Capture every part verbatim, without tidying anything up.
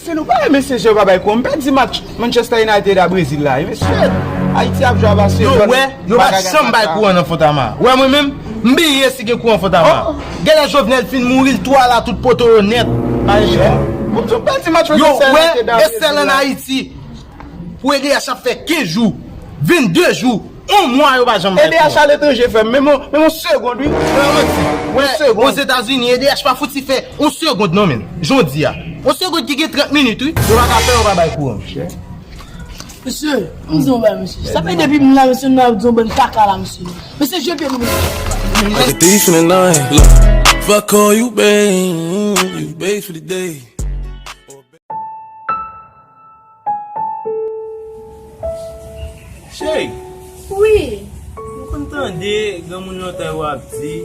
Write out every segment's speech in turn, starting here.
Se nou pa wè mesye Jè pa bay kouran. M pèdi match Manchester United a Brezil la wi mesye. Ayiti ap jwe a Barcelone. Yo wè, yo pa janm bay kouran nan Fontamara. Wè mwen menm, m bliye si gen kouran Fontamara. Genlè Jovenel fin mouri, l twala tout poto yo nèt. Ayiti. Yo wè, e sèl ann Ayiti. Pou E D H ap fè kenz jou, vennde jou, yon mwa yo pa janm bay kouran. E D H aletranje fè m, menm yon, menm yon segond wi. Wè, Ozetazini, E D H pa fouti fè yon segond non menm. Jodi a. Yon segond ki gen trant minit wi. Yo pa ka fè, yo pa bay kouran. Mesye, m di yon bagay mesye. Sa fè depi m la mesye, nou ap di yon bann kaka la mesye. Mesye, je pye nou mesye. I get beef in the night. Look, fuck all you babe, you babe for the day. Cheri. Wi. M konn tande granmoun lontan yo ap di,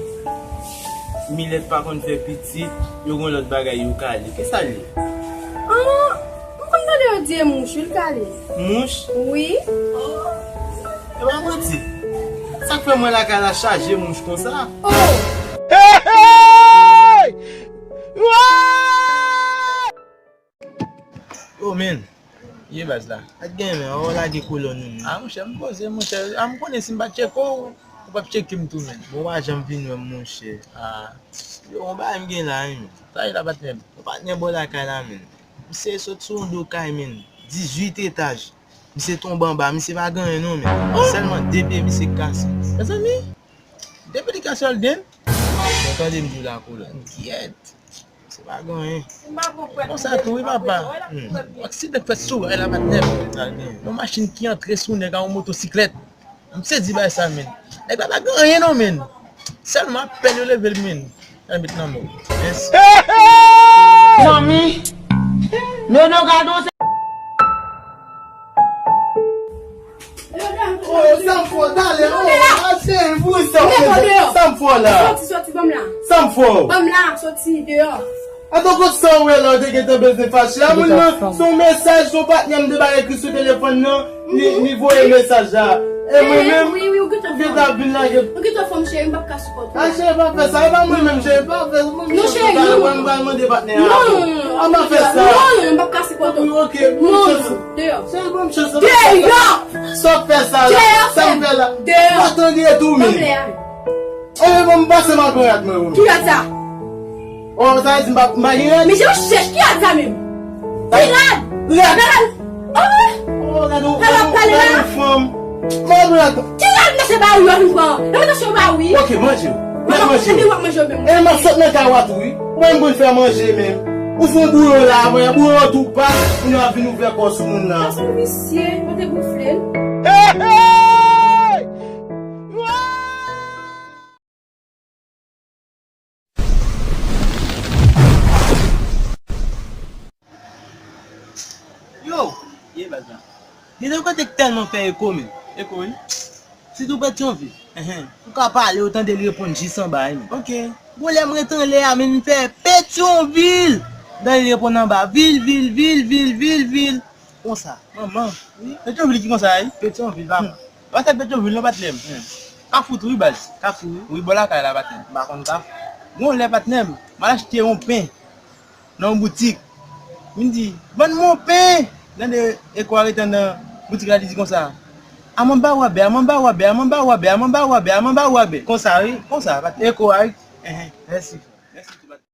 milèt pa konn fè pitit, yo gen lòt bagay yo ka li. Kisa l ye? Ah, m konn tande yo di e mouch, wi, l ka li. Mouch? Wi. E pa manti. Sa k fè mwen lakay la chaje mouch konsa? Oh! Hey, hey! Yo, men. Ye baz la. Sa k gen, men? Ou lage kolòn ou, men. Ah, monchè, m poze, monchè. Ah, m konnen si m pa tcheke w, ou p ap tcheke m tou, men. Bon, ou pa janm vin wè m, monchè. Ah. Yo, yon bagay m gen la, wi, men. Sa ye la, patnè m? Yon patnè bò lakay la, men. Misye sot sou yon do kay, men. Dizuit etaj. Misye tonbe anba, misye pa gen anyen non, men. Sèlman de pye misye k kase. Mezanmi, de pye li kase, Holden? Bon, tande m di w la, kolòn. Gyèt. Se pa gen anyen. Konsa tou wi papa. Hmm. Aksidan k fèt sou ray la patnè m. Yon machin ki antre sou nèg a yon motosiklèt. M sezi bay sa men. Nèg la pa gen anyen non men. Sèlman apèn yo leve l men. Nan bit nan mò. Yes. Zanmi. Leonardo se Oh, sa m fò, talè, oh, a cheri, pou sa m fè, sa m fò la. Soti, soti, ban m la. Sa m fò. Ban m la, soti deyò. Atanke sa w wè la, w te gentan bezwen fache. A moun nan, se yon mesaj, se yon patnè m te bay ekri sou telefòn nan, li, li voye mesaj la. E mwen menm, wi, wi, ou gentan fò. Ou gentan vin lage. Ou gentan fò, cheri, m p ap ka sipòte w. A cheri, pa fè sa, e pa mwen menm, cheri, pa fè sa. Non, cheri, non. Mwen, m pral mande patnè a. Non, a pa fè sa. Non, non, m p ap ka sipòte w. Wi, ok, non, non. Deyò. Cheri, ban m chans la. Deyò! Sa w fè sa la? Deyò, sa m fè la? Deyò. Pa tande tou, men. Ban m lè a. Eh, bon, m pase m al pran rad mwen, bon. Ki rad sa? Oh, sa vle di m pa, m pa gen rad? Men jan w chèch, ki rad sa menm? Ki rad? Rad. Rad. Oh! Oh, gade w, gade w, gade w fanm. M al pran rad. Ki rad mesye ba ou yo vin pran? Nan mete sou ba ou wi. Ok, manje. Manje. Epi w ap manje w menm. E m ap sot nan kay ou a tou wi. Ou pa menm konn fè manje menm. Ou fè yon bouyon la, mwen, bouyon an tou pa. Kounye a w ap vin ouvè kò w sou moun nan. Gason visye, mwen te gonfle l. Hey, hey! Yo! Ye baz la. Gen de kote k tèlman fè eko, men. Eko, wi. Sitou Petyonvil. Enhen. Ou ka pale, ou tande li reponn jis anba, wi, men. Ok. Gon lè m ret anlè a, men m fè Petyonvil! Tande li reponn anba, vil, vil, vil, vil, vil, vil. Konsa. Manman. Wi. Petyonvil ki konsa, wi. Petyonvil, papa. Hmm. Pa tèt Petyonvil, non, patnè m. Hmm. Kafou tou, wi, baz. Kafou, wi. Wi, bò lakay la, patnè m. M pa konn Kafou. Gon lè, patnè m, m al achte yon pen nan yon boutik. Vin di, vann mwen yon pen! Tande eko a rete anndan boutik la, li di konsa, a manba wabè, a manba wabè, a manba wabè, a manba wabè, a manba wabè. Konsa, wi, konsa, patnè. Eko a, wi. Enhen. Mèsi. Mèsi tou, patnè.